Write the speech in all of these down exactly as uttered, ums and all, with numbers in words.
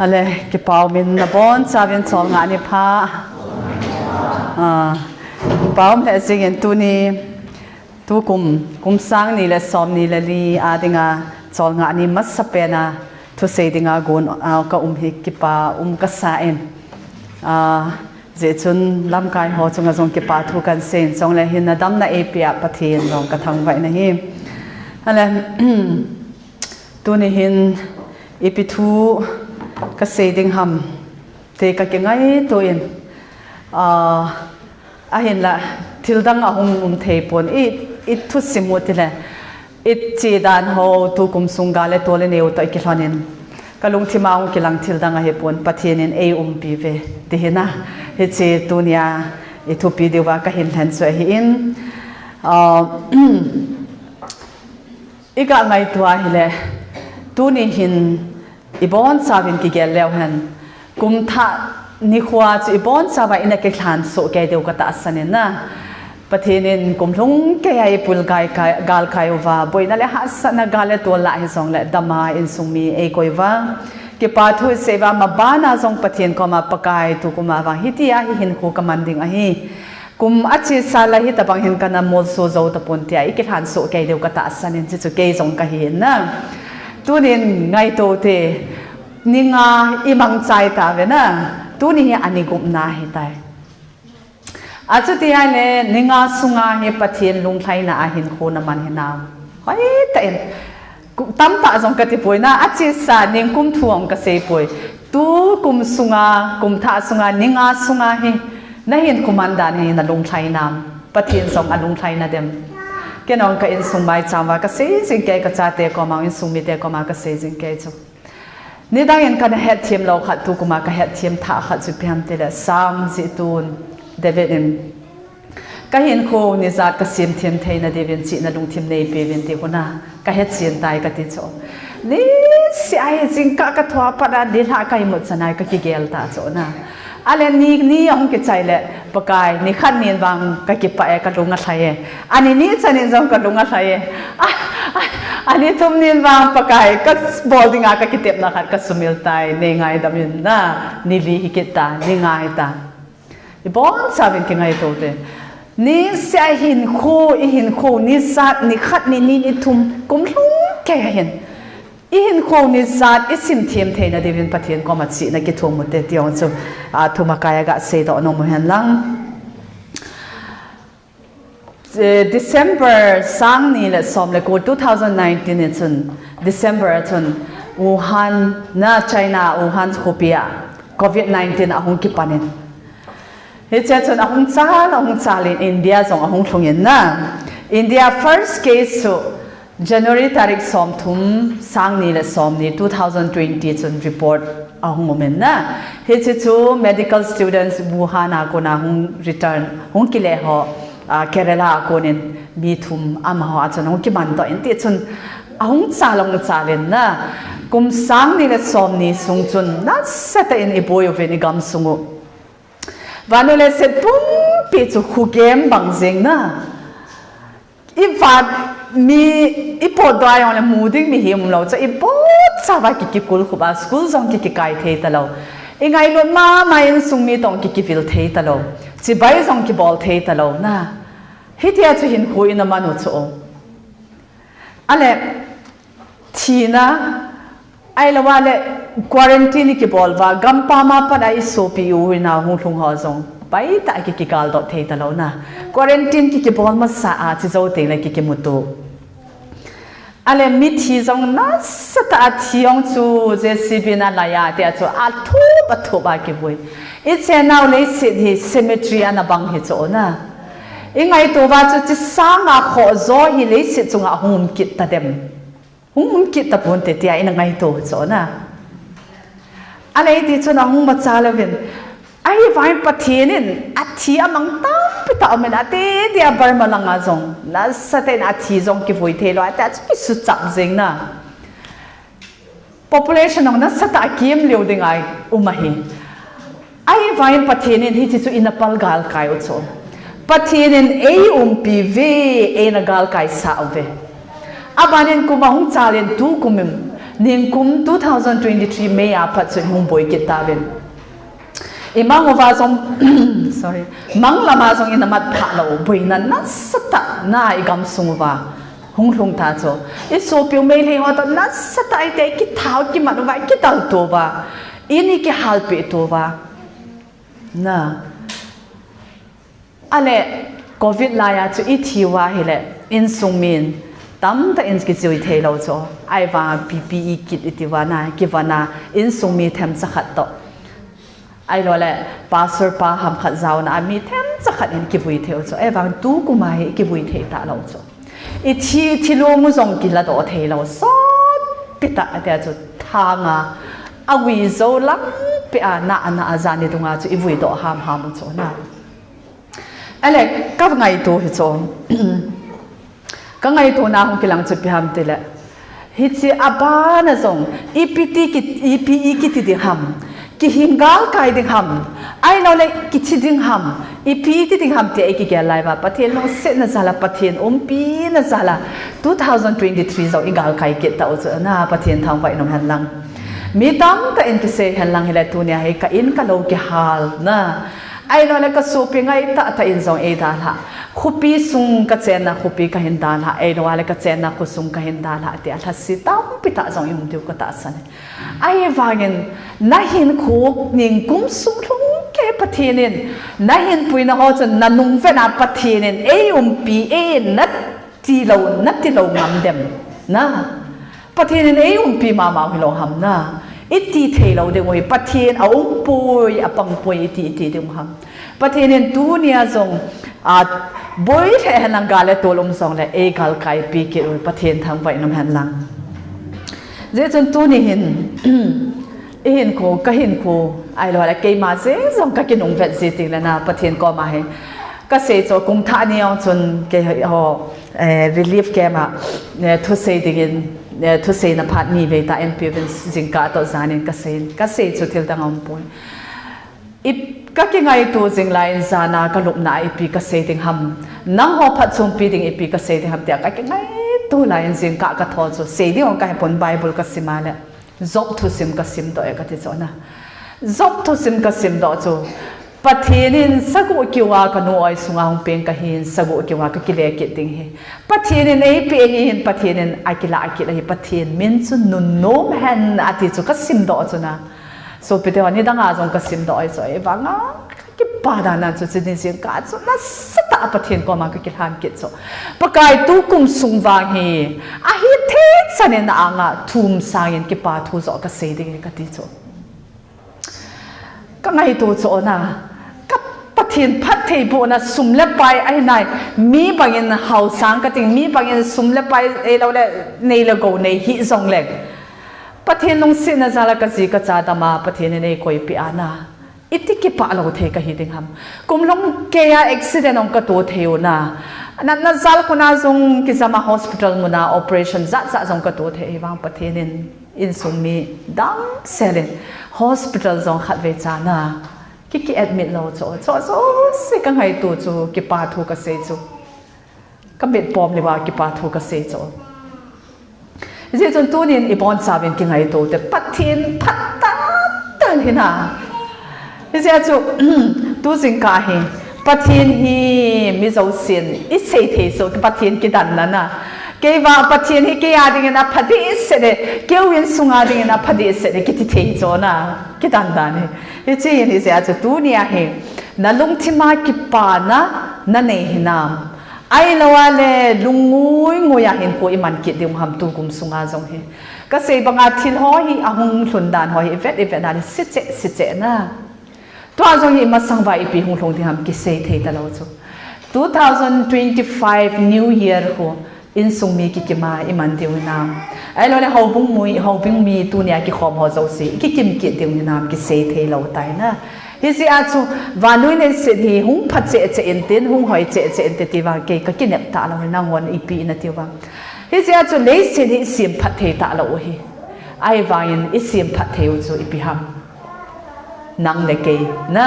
Ale, kipa umin nabonchauvin cholngah ni pha. Ah, kipa um lheh jingin tuni, tukum, kum sang ni le som ni le li a dinga cholngah ni masapen a thusei dinga gon, ah, ka um hi kipa um kasa in. Ah, Hijeh chun lamkai ho chunga jong kipa thu kahin seiyin, chule hin nadamna eipea Pathen jong kathangvah in ahi. Ale, tuni hin ipi thu kasei ding ham ti kakingaito in, ah, ahinla thildang ahung um thei pon, i, i thusim u tile, i chedan ho tukum sung gal le tol inei u toh ikilhonin, kalungthima hung kilang thildang ahipon, Pathen in eiumpi uve, ti hi na. Hiche tunia ithupi diuva kahin lhen chu ahin, ah, iga ngaito ahile, tuni hin ibonchauvin kigel leu hen, kum thah nikhoa chu ibonchauva ina kilhansoh kei diu katahsan in na. Pathen in kum lhung keija eipui gal kai, gal kai uva, boina le hahsatna gal le tol lah hijongle dama insung mi eikoi uva, kipa thu isei uva, mabana jong Pathen koma Pakai tukum a vang hitia hi hinkho kaman ding ahi. Kum achesa la hitobang hin kana molso jou tapon tia ikilhansoh kei diu katahsan in, chuchu kei jong kahi in na. Tunin ngaito te, ni nga imangchai tauve na, tuni hi ani gupna ahitai. Achuti ahile, ni nga sunga hi Pathen lunglhaina a hinkho naman hinam? Hoitah in, tamtah jong katipoi na, achesa ningkum thu jong kaseipoi. Tukum sunga, kum thah sunga, ni nga sunga hi nahinkho man dan hi nalunglhai nam? Pathen jong alunglhai nadem? Kei jong ka insung maicham uva kasei jing kei, kachate koma, insung mite koma kasei jing kei chu, nidang in kana hetthem lou khat, tukuma kahetthem thah khat chu ipi ham tile, Psalm jih tun David in, kahinkho nijat kasemthem theina diuvin chihna lungthim neipeuvin ti khu na, kahetchen tai kati chu. Niseh a hi jingkah kathua pat a nilhah kaimut chan a hi kakigel ta chu na. Ale ni, ni ahung kichai le, Pakai, nikhat nin vang kakipah e, kalung alhai e. Ani ni chan in jong kalung alhai e. A, a, ani thum nin vang Pakai, kabol dinga kakitepna khat kasumil tai, neingaidam in na, ni li hikit ta, ni nga hita. Ibonchauvin kingaito te. Niseh a hinkho, ihinkho, nijat, nikhat, ni ni, ni thum, kum lhung keija hin, ihinkho nijat isemthem theina diuvin Pathen koma chihna kithum u te ti jong chu, a, thumakai a gaseidoh nom u hen lang. Eh, December sang ni le som le ko, two thousand nineteen ni chun, December a chun, Wuhan na, China, Wuhan khopi a covid nineteen ahung kipan in, hiche chun ahung chal, ahung chal in India jong ahung lhung in na. India first case chu January tarik somthum, sang ni le som ni, two thousand twenty chun report ahung um in na. Hiche chu medical students Wuhan a kona hung return, hung kile ho, a, Kerala a konin mi thum amaho a chun ahung kiman toh in ti chun ahung chal, ahung chal in na. Kum sang ni le som ni sung chun nasatah in iboi uvin igam sung u. Vannoi leiset pumpi chu khugem bang jeng na. Ivat mi, ipotdoh a jongle mu ding mihem umlou chu, ibonchauva ki, kikikul khup a, school jong ki, kikai thei talou. Ingailut mama insung mi toh ki, kivil thei talou. Chibai jong kibol thei talou na. Hitia chu hinkho ina man u chu. Ale, thina, ahilouva le quarantine kibol uva, gampam a pat a isopi u ina hung lhung ho jong, baitah ki, kigaldoh thei talou na. Quarantine ki, kibol masa a, chi jou teng le ki, kimuto. Ale mithi jong nasatah a thi jong chu JCB na laiya tia chu athup, athup a kivui. Ichenau leiset hi cemetery ana bang hi chu na. Ingaito uva chu chi sanga khoh jo hi leiset chunga hung um kit tadem. Hung um kit tapon te tia ina ngaito chu na. Ale hiti chun ahung machal uvin. Ahivangin Pathen in athi amang tampi tah um in ati tia Burma langa jong. Nasatah in athi jong kivui thei lou, ati a chu kisuchap jeng na. Population jong nasatah a kim liu ding a um ahi. Ahivangin Pathen in hiche chu ina palgal kai u chu. Pathen in eiumpi uve, eina galkai sah uve. Abanin kum ahung chal in tukum in Ningkum two thousand twenty-three May a pat chu hung boi kit tauvin. Imang uva jong, sorry, mang lama jong ina mat pha lou, boina nasatah na i gamsung uva hung lhung ta chu. I sopiu Meitei ho toh nasatah ite kithau kimat uva, kidal to uva, ini kihalpi to uva. Na. Ale, covid laiya chu i thi uva ahile, insung min tamtah in kijui thei lou chu. Ahivang P P E kit i ti uva na, kivon a, insung mi themcha khat toh. Ahilou le, pastor pa ham khat jaona a mi themcha khat in kivui thei u chu. Ahivang tukum a hi kivui thei talou chu. I thi, thilong u jong kiladoh thei lou. Sotpi tah a tia chu thang a, a ui jou lang pia na, na a jani dunga chu i vui doh hamham u chu na. Ale, ka ngaito hi chu. Ka ngaito na hung kilang chu ipi ham tile. Hiche a bana jong, ipi ti ki, ipi i kiti ding ham. Kihing galkai ding ham. Ahilou le, kithi ding ham. Ipi ti ding ham ti i kigel lai uva. Pathen lungsetna jal a, Pathen umpina jal a. Two thousand twenty-three jong i galkai kit tau chu na, Pathen thangvah in um hen lang. Mi tamtah in kisei hen lang hile tunia hi ka in ka lou kihal na. Ahilou le ka sopi ngai tahtah in jong ei dalha. Khopi sung ka chenna khopi ka hin dalha. Ahilou le ka chenna khosung ka hin dalha. Tia lhase tampi tah jong i um diu ka tahsan e. Ahivangin na hinkho ningkum sung lhung kei Pathen in, na hinpuina ho chun na nungvet a Pathen in ei umpi e na tilou, na tilou ngam dem. Na. Pathen in ei umpi mama u hilou ham na. I ti thei lou ding u hi Pathen a umpoi, a pangpoi i ti, i ti ding u ham. Pathen in tunia jong, a, boi lheh hen lang gal le tol um jong le ei galkaipi kit u Pathen thangvah in um hen lang. Hijeh chun tuni hin, i hinkho, ka hinkho, ahilou le keima jeh jong ka kinungvet ji teng le na Pathen koma hi. Ka sei chu kum thah ni jong chun keiho, eh, relief camp a, eh, thusei dingin, eh, thuseina phat ni vei ta N P U vin jingkah toh janin ka sei, ka sei chu thil dang aumpoi. I, ka kingaito jing laiyin jana ka lupna a ipi ka sei ding ham. Nangho phatchompi ding ipi ka sei ding ham tia ka kingaito laiyin jingkah ka thol chu sei ding jong ka hepon Bible ka sim a le. Job thusim ka simdoh e ka ti chu na. Job thusim ka simdoh chu. Pathen in saguh kiu a ka nu oi sunga hung peng ka hin saguh kiu a ka kile kit ding hi. Pathen in ei peng hi hin Pathen in a kila a kila hi Pathen min chu nunnom hen a ti chu ka simdoh chu na. Sopite ho nidang a jong ka simdoh e chu ahivanga. Kipa dan a chu chuni jingkah chu nasatah a Pathen koma ka kilhan kit chu. Pakai tukum sung vang hi, ahi thei chan in na anga thum sangin kipa thu joh ka sei ding e ka ti chu. Ka ngaito chu na, ka Pathen phattheibohna sum le pai ahi nai, mi bangin haosang ka ting, mi bangin sum le pai eilou le, nei le gou nei hi jong le. Pathen lungsetna jal a ka ji ka cha dam a, Pathen in ei koipi a na. Iti kipah lou thei ka hi ding ham. Kum lhung kei a accident jong ka to thei u na. Natna jal khun a jong kijam a hospital mun a operation jat jat jong ka to thei ahivang Pathen in insung mi damsel in hospital jong khatvei cha na. Ki, ki admit lou chu, chu, chu, se ka ngaito chu, kipa thu ka sei chu. Ka mit pom leuva kipa thu ka sei chu. Hijeh chun tunin i bonchauvin kingaito te Pathen phatah tah hi na. Hijeh chu tu jingkah hi Pathen hi mi jousen i sei thei chu Pathen kidanna na. Kei vang Pathen hi kei a dingin apha dehset e, kei u insung a dingin apha dehset e kiti thei chu na. Kidan dan hi. Hiche hin hijeh chu tunia hi na lungthim a kipana na nei hinam. Ahilou a le, lungngui ngui a hinkho i man kit ding ham tukum sunga jong hi. Ka sei banga thil ho hi, ahung lhun dan ho hi, i vet, i vet na le, sicheh, sicheh na. Tua jong hi, masang va ipi hung lhung ding ham kisei thei talou chu. Two thousand twenty-five New Year khu, insung mi kikim a i man diu hinam. Ahilou le, houbung mi, houbung mi tunia kikhom ho jouse, i kikim kit diu hinam, kisei thei lou tai na. Hijeh a chu, vannoi leiset hi hung pha cheh cheh intin, hung hoi cheh cheh inte ti vang kei ka kinep talou hi nanghon ipi na tiu vang. Hijeh a chu leiset hi i semphat thei talou u hi. Ahivangin i semphat thei u chu ipi ham. Nang le kei na.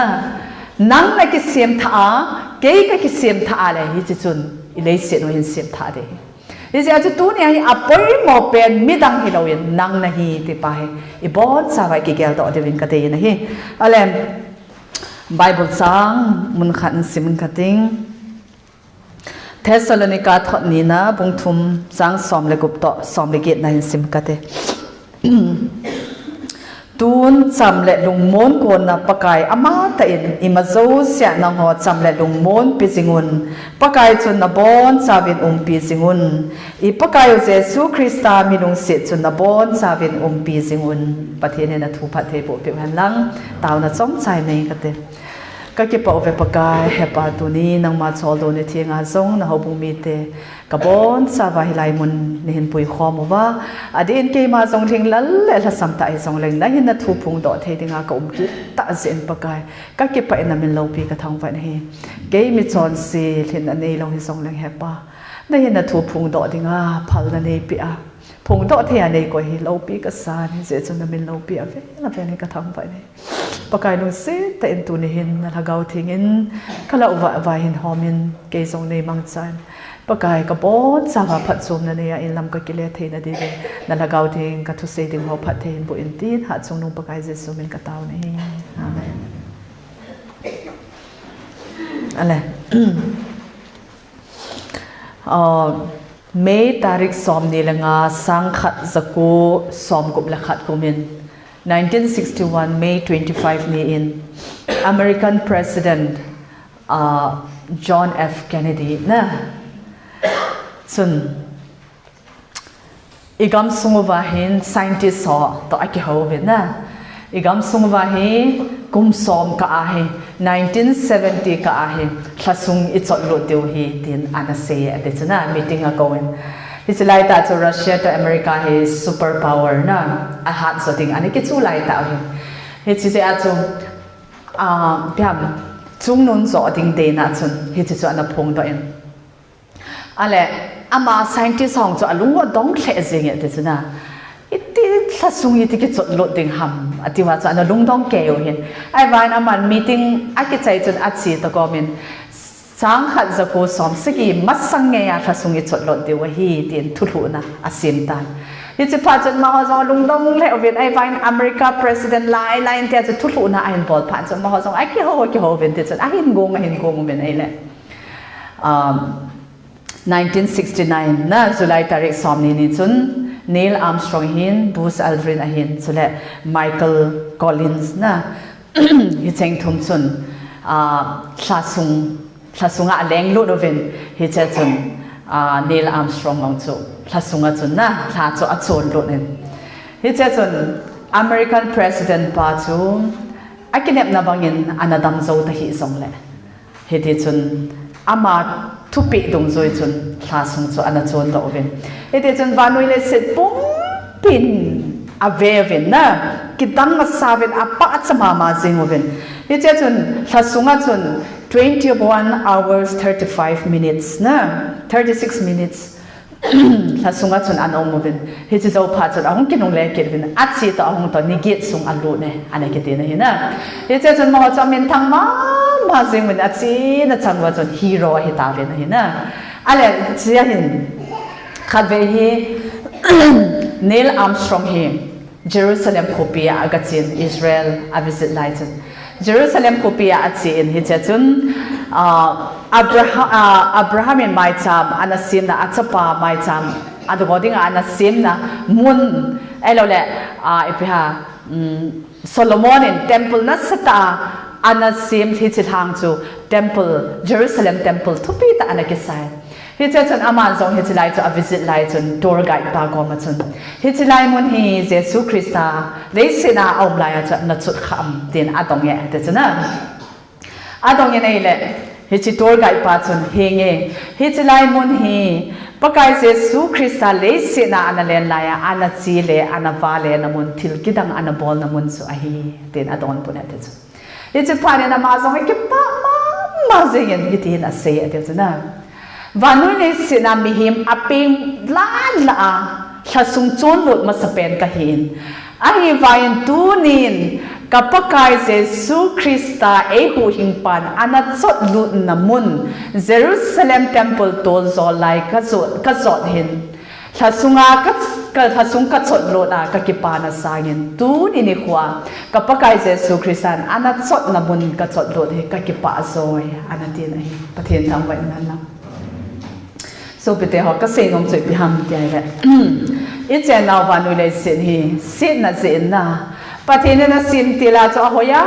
Nang na kisem thah a, kei ka kisem thah a le hiche chun i leiset u hin sem thah ding hi. Hijeh a chu tunia hi apoimo pen midang hilouvin nang nahi ti pa hi ibonchauva kigeldoh diuvin kadei in ahi. Ale, Bible chang mun khat in sim kating. Thessalonica thot nina bung thum chang som le gup toh som le get na hin sim kate. Tun cham le lungmon konna Pakai amatah in ima jousea nangho cham le lungmon pe jingun, Pakai chun nabonchauvin umpi jingun. I Pakai u Jesu Christa milungset chun nabonchauvin umpi jingun. Pathen in athu phatthei boh peh hen lang, taona chomcha nei kate. Kakipah uve Pakai, hepa tuni nangma choldo ni thenga jong nahoubung mite kabonchauva hilai mun nahin puikhom uva, adeh in keima jong lhinglel le lhasam tah hijongleng nahin nathu phongdoh thei dinga kaum kit tah jeh in Pakai, kakipah in namin loupi kathangvah in ahi. Kei michonse lhinna neilou hijongleng hepa, nahin nathu phongdoh dinga phalna neipeh a, phongdoh thei a neikoi hi loupi kasan, hijeh chun namin loupi avel avel in kathangvah in ahi. Pakai lungset tah in tuni hin nalhagao theng in kalah uva, uva hin homin, kei jong neimangchan. Pakai kabonchauva phatchomna neiya inlam kakile theina diuvin, nalhagao theng kathusei ding ho phatthei in boh in tin, Hatchungnung Pakai Jesu min katao in ahi. Amen. Ale. May tarik somni le nga, sangkhat jako somgup le khat kumin, nineteen sixty-one May twenty-five ni in American President John F Kennedy na chun igamsung uva hin scientist ho toh akihouvin na, igamsung uva hi kum som kah a hi, nineteen seventy kah a hi lhasung ichotlut diu ahi tin anasei e ati chun na, meeting akouvin. Hiche laitah chu Russia toh America hi super power na ahatjo ding ana kichu laitah ahi. Hiche jeh a chu, a, ipi ham, chungnung jo ding deina chun hiche chu ana phongdoh in. Ale, ama scientist ho chu alung adong lheh jenge ati chun na, iti lhasung iti kichotlut ding ham atiuva chu ana lungdong keiyu hin. Ahivangin aman meeting akichai chun ache toh komin, sangkhat jako somsagi masang ngeiya lhasung ichotlut diu ahi tin thulhuhna asem tan. Hiche phat chun amaho jong alungdong lheh uvin, ahivangin America President lai lai in tia chu thulhuhna ahin bol phat chun amaho jong akihou akihou uvin, tichun ahin gong ahin gong uvin ahile, nineteen sixty-nine na July tarik somni ni chun Neil Armstrong hin, Buzz Aldrin ahin, chule Michael Collins na, hicheng thum chun lhasung, lhasunga alenglut uvin, hiche chun Neil Armstrong jong chu lhasunga chun na lha chu achonlut in, hiche chun American President pa chu akinepna bangin ana damjou tahih jongle, hitichun ama thupeh dungjui chun lhasung chu ana chondoh uvin, hitichun vannoi leiset pumpin aveuvin na, kidang asauvin apahcha mama jeng uvin, hiche chun lhasunga chun twenty-one hours thirty-five minutes na, thirty-six minutes lhasunga chun ana um uvin, hiche jou phat chun ahung kinungle kit uvin, ache toh ahung toh ni get sung alut e ana kiti na hi na. Hiche chun amaho chu aminthang mama jeng uvin, achena chang uva chun hero ahitauvin ahi na. Ale, hichea hin khatvei hi Neil Armstrong hi Jerusalem khopia agachen, Israel avisit lai chun, Jerusalem khopia achen, hichea chun Abraham, Abraham in maicham ana semna, achapa maicham ago dinga ana semna mun, ahiloule ipi ham, Solomon in temple nasatah a ana sem hiche lhang chu temple, Jerusalem temple thupi tah ana kisai. Hichea chun aman jong hiche lai chu avisit lai chun tour guide pa koma chun, hiche lai mun hi Jesu Christa leiset a aum laiya chu nachot kha am tin adong e ati chun na. Adongin ahile, hiche tour guide pa chun, henge, hiche lai mun hi Pakai Jesu Christa leiset a ana len laiya ana che le ana valena mun, thil kidang ana bolna mun chu ahi, tin adonbut e ati chu. Hiche phat in ama jong akipah mama jengin hitin asei e ati chu na. Vannoi leiset a mihem apeng lah lah a lhasung chonlut masapen kahin, ahivangin tunin Ka Pakai Jesu Christa eihuhhingpan ana chotlutna mun, Jerusalem Temple toljo lai kajot, kajot hin. Lhasunga ka, ka, lhasung kachotlut a kakipana sangin, tuni nikhoa, ka Pakai Jesu Christan ana chotna mun kachotlut hi kakipah joi, ana tin ahi. Pathen thangvah in hen lang. Sopite ho, kasei nom chu ipi ham tia ahile, ichennau vannoi leiset hi, setna jeh in na, Pathen in asemtil a chu ahoi a,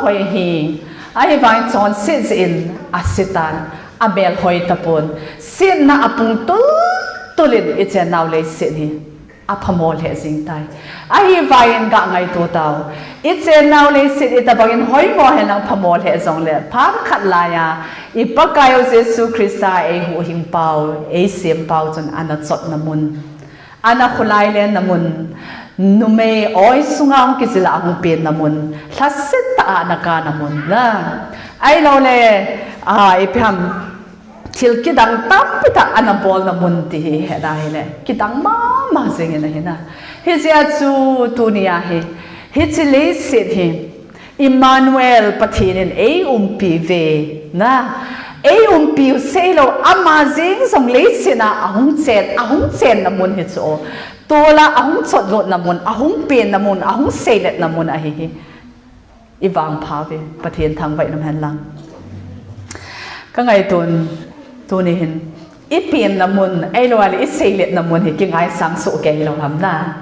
hoi hi. Ahivangin chonset jeh in asetan, amel hoi tapon. Setna apung tultul in ichennau leiset hi aphamo lheh jeng tai. Ahivangin ga ngaito tau. Ichennau leiset itobangin hoimo henlang phamo lheh jongle, phat khat laiya, i Pakaiu Jesu Christa eihuhhingpau, eisempau chun ana chotna mun, ana kholai lenna mun, numei oi sunga hung kijil a hung penna mun, lhasetah a ana kana mun na. Ahiloule, a, ipi ham, thil kidang tampi tah ana bolna mun ti hi hena hile, kidang mama jengin ahi na. Hijeh a chu tunia hi, hiche leiset hi, Emmanuel, Pathen in eiumpi uve, na, eiumpiu seilou, ama jeng jong leiset a ahung chen, ahung chenna mun hi chu, tola ahung chotlutna mun, ahung penna mun, ahung seiletna mun ahi hi. Ivangphauve, Pathen thangvah in um hen lang. Kangaiton, tuni hin, ipenna mun, ahiloule iseiletna mun hi kingaisang soh kei lou ham na.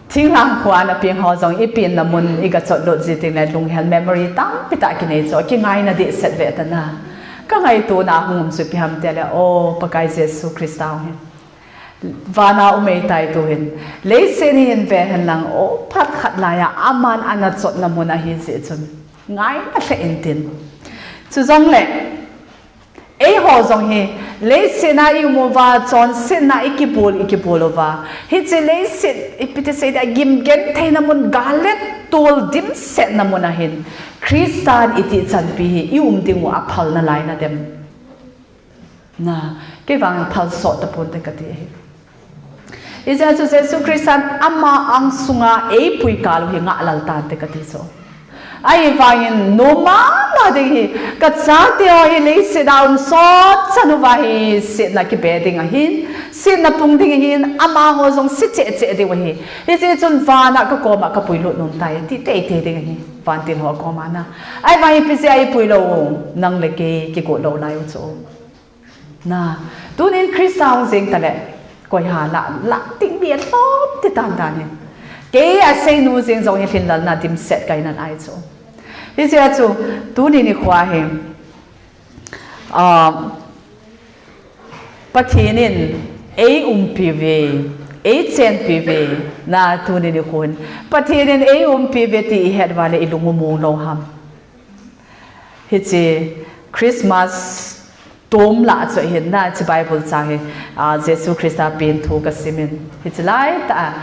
Thinglhang khoa ana peng ho jong ipenna mun iga chotlut ji tengle lunghel memory tampi tah kinei chu, kingaina dehset ve ta na. Kangaitona hung um chu ipi ham tile, o Pakai Jesu Christa hi vana um eitai tu hin, leiset hi hin ve hen lang, o phat khat laiya aman ana chotna mun ahi jeh chun, ngaina lheh intin. Chujongle, eiho jong hi, leiset a i um uva, chonsetna i kibol, i kibol uva, hiche leiset, ipi ti sei dia, gim gentheina mun, gal le tol dimsetna mun ahin, Christan itihchanpi hi i um dingu aphal nalai nadem? Na, kei vang phal soh taponte kati ahi. Ijeh chu Jesu Christan ama angsunga eipui kal u hi ngahlel tante kati chu. Ahivangin nom mama ding hi, kachate ho hi leiset a um sot chan uva hi setna kibe ding ahin, setna pung ding ahin, amaho jong se cheh cheh diu ahi. Hijeh chun vana kakoma kapuilut nom tai, ti teitei ding ahi, vantil ho koma na. Ahivangin ipi jeh a eipui lou u, nang le kei kigot lou lai u chu. Na, tunin Christa hung jeng tale, koiha lah, lah ding mi alhom ti tan tan hi. Kei aseinu jeng jong hi lhinlelna dimset kahi nalai chu. Hijeh a chu, tuni nikhoa hi, ah, Pathen in eiumpi uve, eichenpi uve, na tuni nikho hin. Pathen in eiumpi uve ti ihet uva le ilung u mong lou ham? Hiche Christmas tom lah chu ahin na, hiche Bible chang hi, ah, Jesu Christa pen thu kasimin. Hiche laitah a,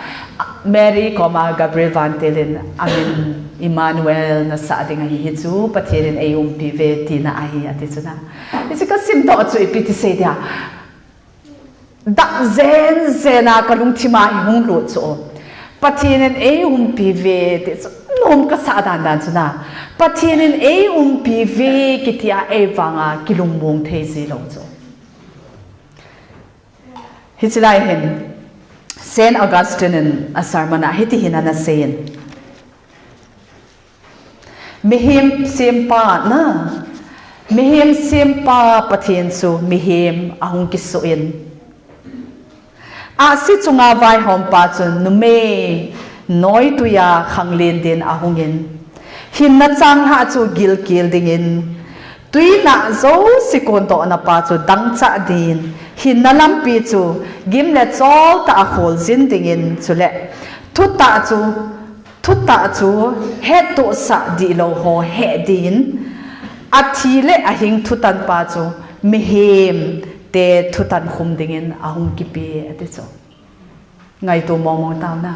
Mary koma Gabriel vantil in amin Emmanuel nasah ding ahi, hichu Pathen in eiumpi uve tina ahi ati chu na. Hiche kasimdoh chu ipi ti sei dia. Dak jen jen a kalungthim a hi hung lut chu. Pathen in eiumpi uve ti chu, nom kasah dan dan chu na. Pathen in eiumpi uve kiti a eivanga kilungmong thei ji lou chu. Hiche lai hin, Saint Augustine in a sermon a hiti hin ana seiyin. Mihem sempa na, mihem sempa Pathen chu mihem ahung kisuh in, ahsi chunga vaihompa chu numei noitui a khanglen din ahungin, hinna changlhah chu gilkel dingin, tuinah jouse kondohna pa chu dangchah din, hinna lampi chu gim le chol tah a kholjin dingin, chule thutah chu Thutah chu hettohsah dihlou ho heh din, athi le ahing thutanpa chu mihemte thutan khum dingin ahung kipe ati chu. Ngaito mongmong taona.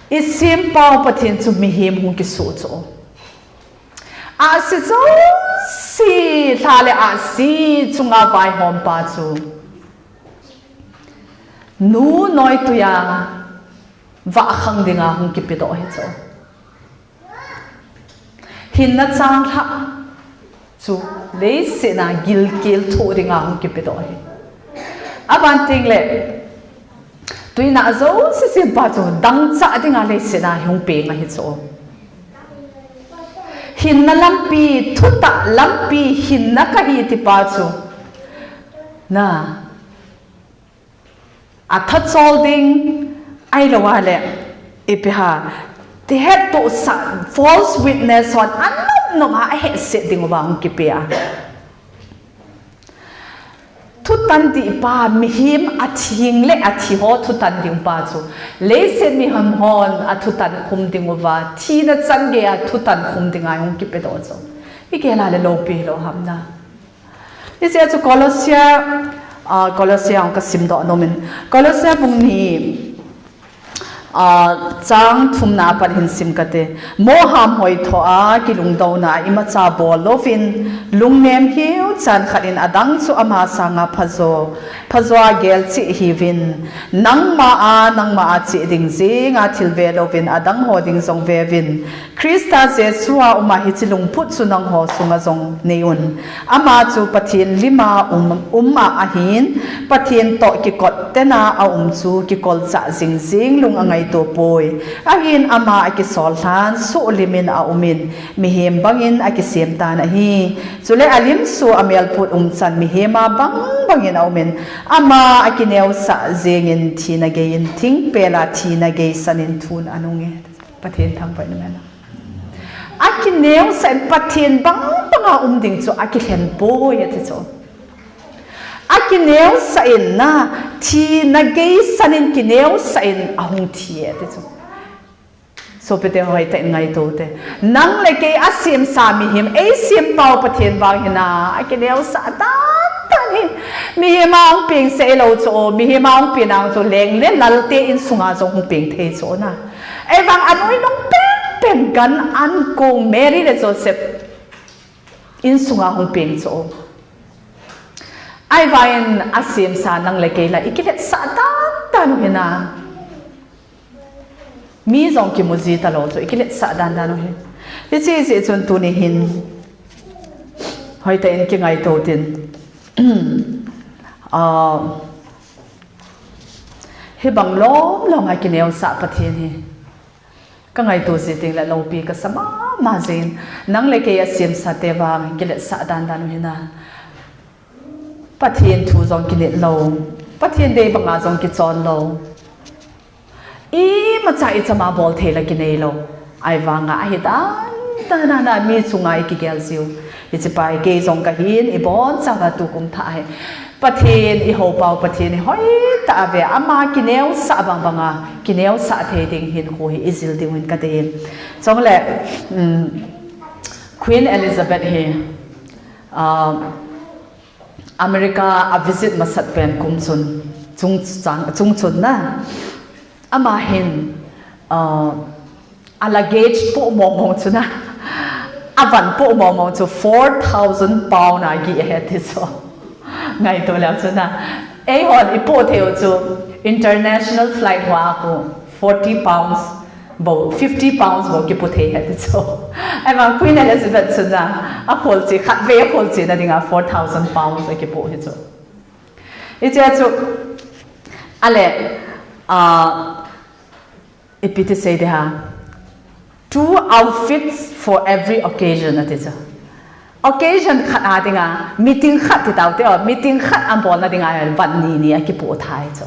I sempau Pathen chu mihem hung kisuh chu. Ahsi jouse lha le ahsi chunga vaihompa chu. Nu noitui a vah khang dinga hung kipedoh hi chu. Hinna changlhah chu leiset a gilkel thoh dinga hung kipedoh hi. Aban teng le, tuina jouse sempa chu dangchah dinga leiset a hung peng ahi chu. Hinna lampi, thutah lampi, hinna kahi tipa chu. Na, athachol ding, ahilou le, ipi ham, tihettohsah, false witness hon, anom nom a, ahehset ding uva hung kipe a. Thutan dihpa, mihem athing le athi ho thutan ding pa chu. Leiset mihem hon athutan khum ding uva, thina chan geiya thutan khum dinga hung kipedoh chu. Igel a le loupi lou ham na. Hiche chu Colossia, ah, Colossia hung kasimdoh nom in. Colossia bung ni, ah, chang thumna a pat hin sim kate. Moham hoithoa kilungdouna imacha bol louvin, lungnem hiu chan khat in adang chu ama sanga phajo, phajoa gelchih hiuvin. Nangma a, nangma a cheh ding jenga thil ve louvin, adang ho ding jong veuvin. Christa Jesu a uma hiche lungput chu nangho sunga jong nei un. Ama chu Pathen lima um, uma ahin, Pathen toh kikot tena aum chu kikolchah jing jing lung angaito poi. Ahin ama akisol lhan, suhlim in aum in, mihem bangin akisem tan ahi. Chule alim su amelput umchan mihem a bang bangin aum in, ama akineosah jengin thina geiyin thingpel a thina geisan in thun anunge. Pathen thangvah in umhen. Akineosah in Pathen bang banga um ding chu akilhen poi ati chu. Akineosah in na, thina geisan in kineosah in ahung thi e ati chu. Sopite hoitah in ngaito te. Nang le kei asemsa mihem, eisempau Pathen vang hina, akineosah dan dan hi. Mihem a hung peng seh lou chu, mihem a hung peng nang chu leng le lalte insunga jong hung peng thei chu na. Ahivang anoi nung penpen gan an kong Mary le Joseph insunga hung peng chu. Ahivangin asemsa nang le kei la ikiletsah dan dan u hina. Mi jong kimu ji talou chu ikiletsah dan dan u hi. Hiche jeh chun tuni hin hoitah in kingaito tin. Ah, hibang lom lom a kineosah Pathen hi. Kangaito ji teng le loupi kasa mama jin. Nang le kei asemsa te vang kiletsah dan dan u hina. Pathen thu jong kinit lou. Pathen dei banga jong kichon lou. Imacha ichama bol thei la kinei lou. Ahivanga ahi dan dan a mi chunga ikigel jiu. Hiche pa hi kei jong kahin ibonchauva tukum thah hi. Pathen ihoupau Pathen hi hoitah a ve ama kineosah bang banga kineosah thei ding hinkho hi ijil diuvin kadei in. Chule, um, Queen Elizabeth hi, uh, America a visit masat pen kum chun, chung chang, chung chun na. Ama hin, uh, a luggage poh mong mong chu na. A van poh mong mong chu four thousand pound a gih ahi ti chu. Ngaito leu chu na. Eihon ipoh thei u chu international flight hoa khu forty pounds bou, fifty pounds bou kipoh thei ahi ti chu. Ahivang Queen Elizabeth chu na, akhol che, khatvei akhol chena dinga four thousand pounds akipoh hi chu. Hiche chu, ale, ah, ipi ti sei ding ham. Two outfits for every occasion ati chu. Occasion khat a dinga, meeting khat ti tau te o, meeting khat abolna dinga van ni ni akipoh thei chu.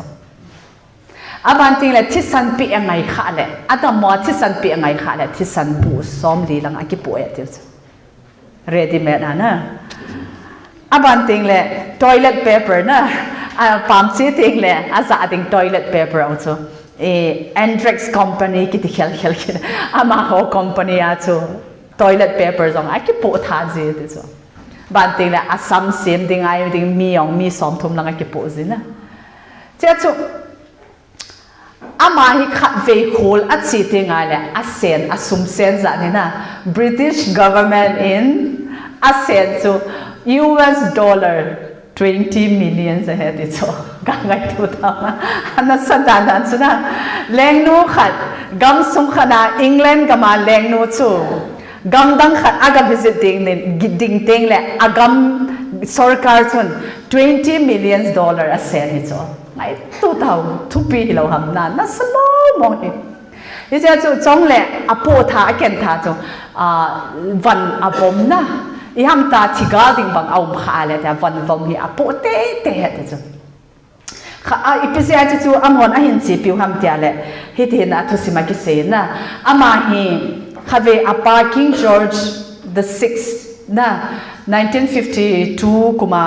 Aban teng le thisan peh angai kha le, adammo a thisan peh angai kha le, thisan bu somli lang akipoh e ati chu. Ready made a na. Aban teng le toilet paper na. Apam che teng le ajah ding toilet paper u chu. E, Andrex company kiti khel khel kit. Amaho company a chu toilet paper jong akipoh thei ji ti chu. Aban teng le asam sem ding ahi ding mi jong mi somthum lang akipoh ji na. Hiche chu Ama hi khatvei khol ache teng le, asen, asum sen jat hi na, British government in asen chu U S dollar Twenty million ahi ti chu. Ka ngaito ta ma. Ana sa dan dan chu na. Lengnu khat, gamsung khat na England gam a lengnu chu. Gamdang khat aga visit ding nin, ding teng le agam sorkar chun twenty million dollar asei hi chu. Ngaito tau, thupi hilou ham na, nasa lou mong hi. Hiche chu chong le, apoh tha, aken tha chu, a, van avom na. Iham ta thigal ding bang aum kha le, ta van vom hi apoh tei tei he ti chu. Kha, a, ipi jeh a chu chu amahon ahin chepiu ham tia le, hiti hin a thusim a kisei na. Ama hi, khatvei apa King George the sixth na, nineteen fifty-two kum a,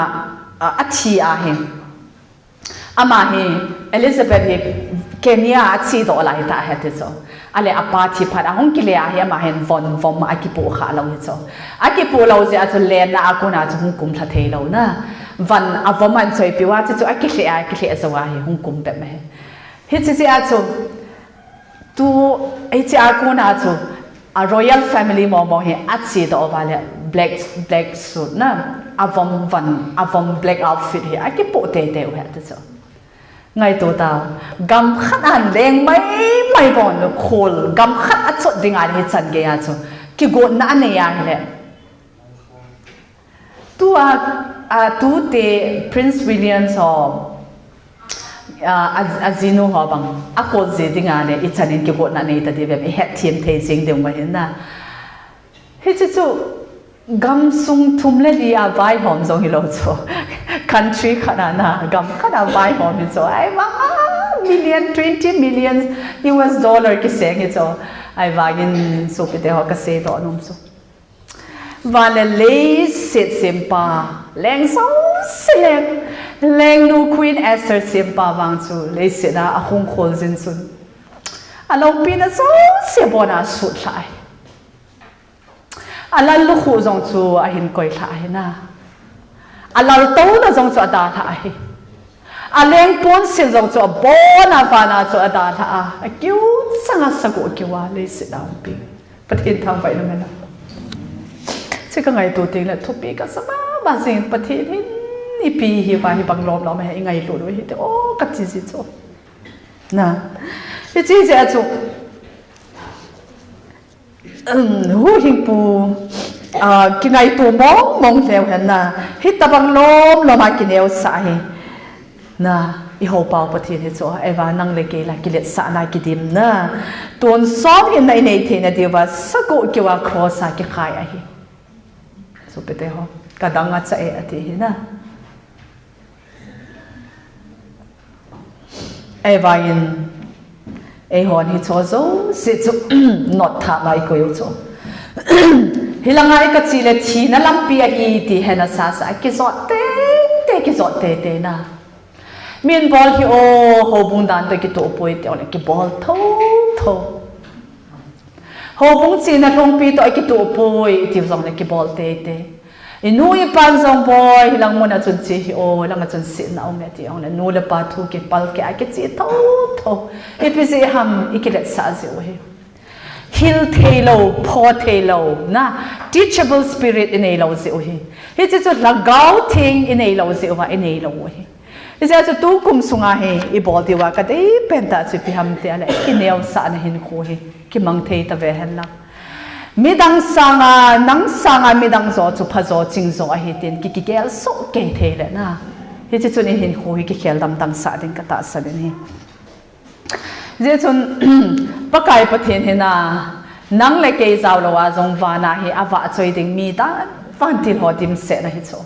a, athi ahi. Ama hi Elizabeth hi Kenya a achedoh lai ta ahi ti chu. Ale apa thi phat a hung kile a hi ama hin von vom akipoh kha lou hi chu. Akipoh lou jeh a chu lenna a kon a chu hung kumlha thei lou na. Van avom ahin choipiu a chu chu akilheh a, akilheh jou a hi hung kum bep ahi. Hiche jeh a chu Tu, hiche a kon a chu, a royal family momo hi achedoh uva le black, black suit na, avom van, avom black outfit hi akipoh tei tei u ahi ti chu. Ngaito tau, gam khat a leng mai mai bang khol, gam khat a chot ding a hi chan gei a chu, kigotna anei a hile. Tua, a, tute Prince William ho, a, a, ajinu ho bang, akhol ji ding a le, ichan in kigotna nei ta diu vem, ihet them thei jing diu ma hin na. Hiche chu, gamsung thum le li a vaihom jong hilou chu. Country khat a na, gam khat a vaihom hi chu. Ahivang a, million, twenty million U S dollar kiseng hi chu. Ahivang in sopite ho kasei doh nom chu. Van le leiset sempa, leng jouse leng, lengnu Queen Esther sempa vang chu leiset a ahung khol jin chun. Aloupina jouse abon a asutlhah ahi. Alal lukhuh jong chu ahin koilhah ahi na. Alaltouna jong chu adalhah ahi. Aleng ponsil jong chu abon a van a chu adalhah a. Akiu chang a sagoh kiu a leiset a umpi. Pathen thangvah in umhen. Hiche kangaito teng le thupi kasa mama jing Pathen hin ipi hi va hibang lom lom hi ingailut u hite o kati ji chu. Na. Hiche jeh a chu. Um, huhhingpu, ah, kingaito mong mong lheh hen na. Hitabang lom lom a kineosah hi. Na, ihou pau Pathen hi chu, ahivang nang le kei la kiletsahna kidim na. Tonsot hinna inei theina diuva, sagoh kiu a cross a kikhai ahi. Sopite ho, kadang a cha e ati hi na. Ahivang in, eihon hiche jouse chu, not thah mai koi u chu. Hilang a ikache le thina lampi ahi ti hena sasa, kijot tei tei, kijot tei tei na. Min bol hi o, houbung dan toh kitoh poi ti o le kibol tho tho. Houbung chena lhongpi toh kitoh poi ti jong le kibol tei tei. Inu ipan jong boi, hilang mun a chun che hi o, hilang a chun setna um e ti o le, nu le pa thu kipal keh a kiche tho tho. Ipi jeh ham, ikiletsah jeh u hi. Hil thei lou, pho thei lou, na, teachable spirit inei lou jeh u hi. Hiche chu Lhagao Theng inei lou jeh uva, inei lou u hi. Hijeh a chu tukum sunga hi, ibol diuva kadei pen tah chu ipi ham ti a le, kineosahna hinkho hi, kimang thei ta ve hen lang. Midang sanga, nang sanga midang jo chu phajo chingjo ahi tin, ki, kigel soh kei thei le na. Hiche chun ihinkho hi kikhel dam dam sah ding katahsan in hi. Hijeh chun, Pakai Pathen hi na, nang le kei jao lou a jong van a hi avahchoi ding mi dan, vantil ho dimset na hi chu.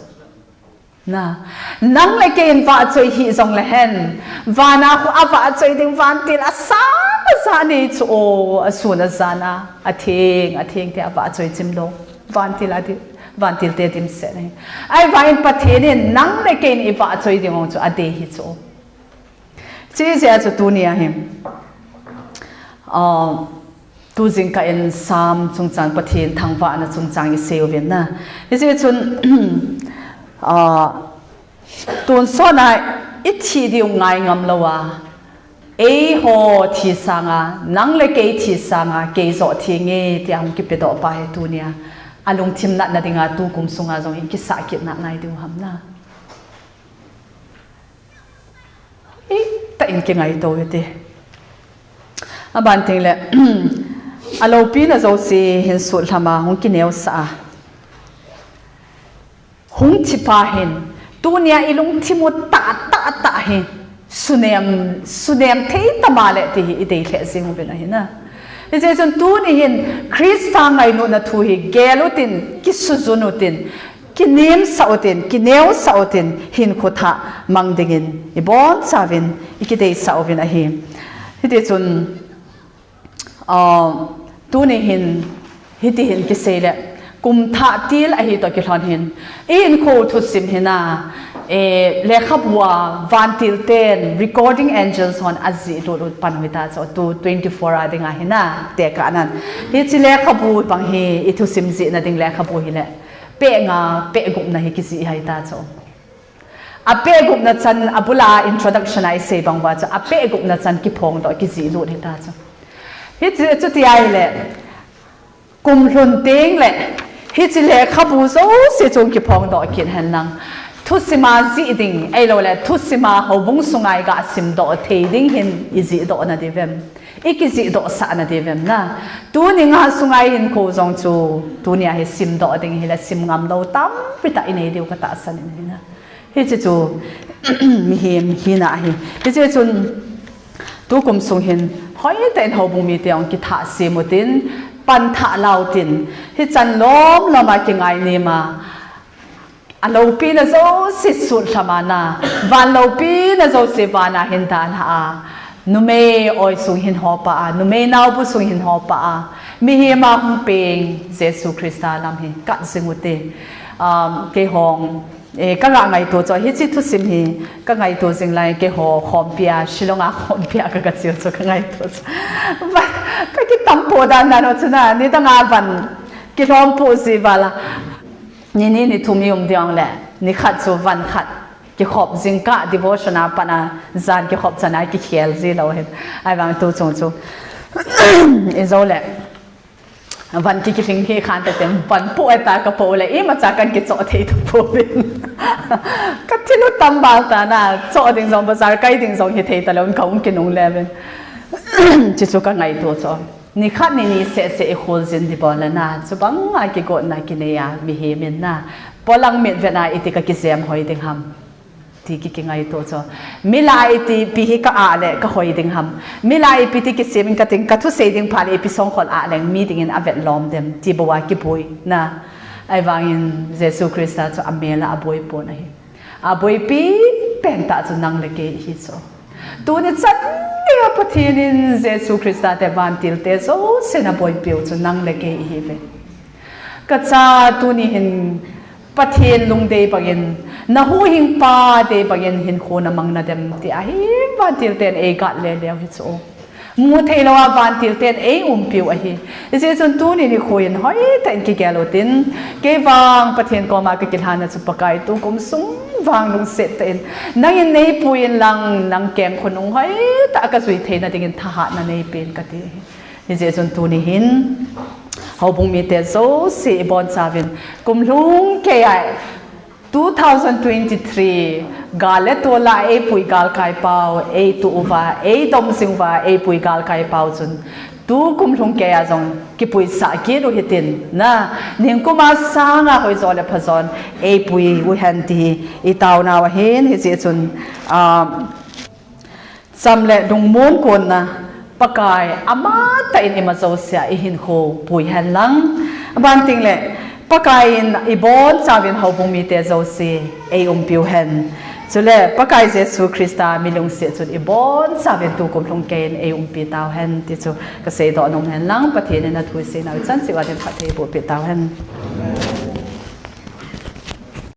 Na, nang le kei in vahchoi hih jong le hen, van a khu avahchoi ding vantil asang aja nei chu o, asun ajan a, atheng, atheng te avahchoi chim lou, vantil a di, vantil te dimset na hi. Ahivang in Pathen in nang le kei in ivahchoi ding jong chu adei hi chu o. Hijeh a chu tunia hi, ah, tu jingkah in Psalm chungchang Pathen thangvahna chungchang isei uvin na. Hijeh chun, ah, tonsot a ithi diu ngai ngam lou a, eiho thi sanga, nang le kei thi sanga, kei joh thenge, tia hung kipedoh pa hi tunia, alungthim natna dinga tukum sunga jong hi kisah kit nalai diu ham na. tah in kingaito u hite. Aban tengle, aloupina jouse hin sutlhama hung kineosah a, hung thipa hin, tunia ilungthim u tahtah tah hi sunem, sunem thei tama le ti hi idei lheh jeng uvin ahi na. Hijeh chun tuni hin Christa ngailutna thu hi gel utin, kisujun utin, kinemsah utin, kineosah utin, hinkho thah mang dingin ibonchauvin ikideisah uvin ahi. Hitichun, tuni hin, hiti hin kisei le, kum thah til ahi toh kilhon hin, ihinkho thusim hi na, lekhabua vantil ten, recording angels hon ajih lut lut pan u hita chu, tu twenty-four a dinga hi na, tekah nan. Hiche lekhabu bang hi, ithusim jihna ding lekhabu hile, peh nga, peh gupna hi kijih ahita chu. Apeh gupna chan, abula introduction a isei bang uva chu, apeh gupna chan kiphongdoh kijih lut hita chu. Hiche, chuti ahile, kum lhun tengle, hiche lekhabu jouse chung kiphongdoh kit hen lang, thusim a jih ding, ahiloule thusim a houbung sunga iga simdoh thei ding hin ijihdoh nadiuvem, ikijihdohsah nadiuvem na. Tuni nga sunga ihinkho jong chu, tunia hi simdoh ding hile sim ngamlou tampi tah inei diu katahsan in ahi na. Hiche chu mihem hina ahi. Hiche chun tukum sung hin hoitah in houbung mite hung kithah sem utin, pan thah la utin, hichan lom lom a kingainem a, aloupina jouse sutlhama na, van loupina jouse vana hin dalha a, numei oi sung hin hopah a, numei naobu sung hin hopah a, mihem a hung peng Jesu Christa lam hi kat jing ute. Keihon, kanga ngaito chu, hiche thusim hi kangaito jing lai, keiho khompia, Shillong a khompia kagacheu chu kangaito chu. Kakitampoh dan dan u chu na, nidanga van kilhompoh ji vala, ni ni ni thum hi um ding le, nikhat chu van khat kikhop jingkah devotion a pat a, jan kikhop chan a kikhel ji lou hin. Ahivang tuchung chu ijoule van ki kilhing hi khan tah ten van poh eta kapoh le, imacha kan kichoh thei tapouvin. Kathil u tam val ta na, choh ding jong bazar kai ding jong hithei talouvin kahung kinungle uvin. Chuchu kangaito chu. Nikhat nini sehseh ikholjin ding bol le na, chubanga kigotna kinei a, mihem in na, polang mitvet a iti kakijem hoi ding ham, ti ki, kingaito chu. Mila iti ipi hi ka-ah le kahoi ding ham. Mila ipi ti kisem in kating, kathusei ding phat le ipi songkhol ah leng mi dingin avet lom dem, ti bou a kiboi na. Ahivangin Jesu Christa chu amel a aboipon ahi. Aboipi pentah chu nang le kei ihi chu. Tuni chan dinga Pathen in Jesu Christa te vantil te jousen aboipiu chu nang le kei ihiuve. Kacha, tuni hin Pathen lungdei bangin, nahuhhingpa dei bangin hinkho namang nadem ti ahi, vantil ten eigat leleu hi chu. Mutheilou a vantil ten eiumpiu ahi. Hijeh chun tuni nikho hin hoitah in kigel utin, kei vang Pathen koma kakilhanna chu Pakai tukum sung vang lungset tah in, nangin neipui inlang, nang keng khonung hoitah a kajui theina dingin thahatna neipen kati. Hijeh chun tuni hin houbung mite jouse ibonchauvin, kum lhung keiya, two thousand twenty-three, gal le tol a eipui galkai pau, eituh uva, eidom jing uva, eipui galkai pau chun, tukum lhung keiya jong kipuisah kit u hitin, na, ningkuma sanga hoijo le phajon eipui uhen ti hi itaonau ahin, hijeh chun, cham le lungmon konna Pakai amatah in ima jousea ihinkho pui henlang. Abanting le Pakai in ibonchauvin houbung mite jouse eiumpiu hen. Chule Pakai Jesu Christa milungset chun ibonchauvin tukum lhung keiyin eiumpi tauhen ti chu kaseidoh nom henlang, Pathen in athu iseinau chan cheh uva din phatthei bohpeh tauhen.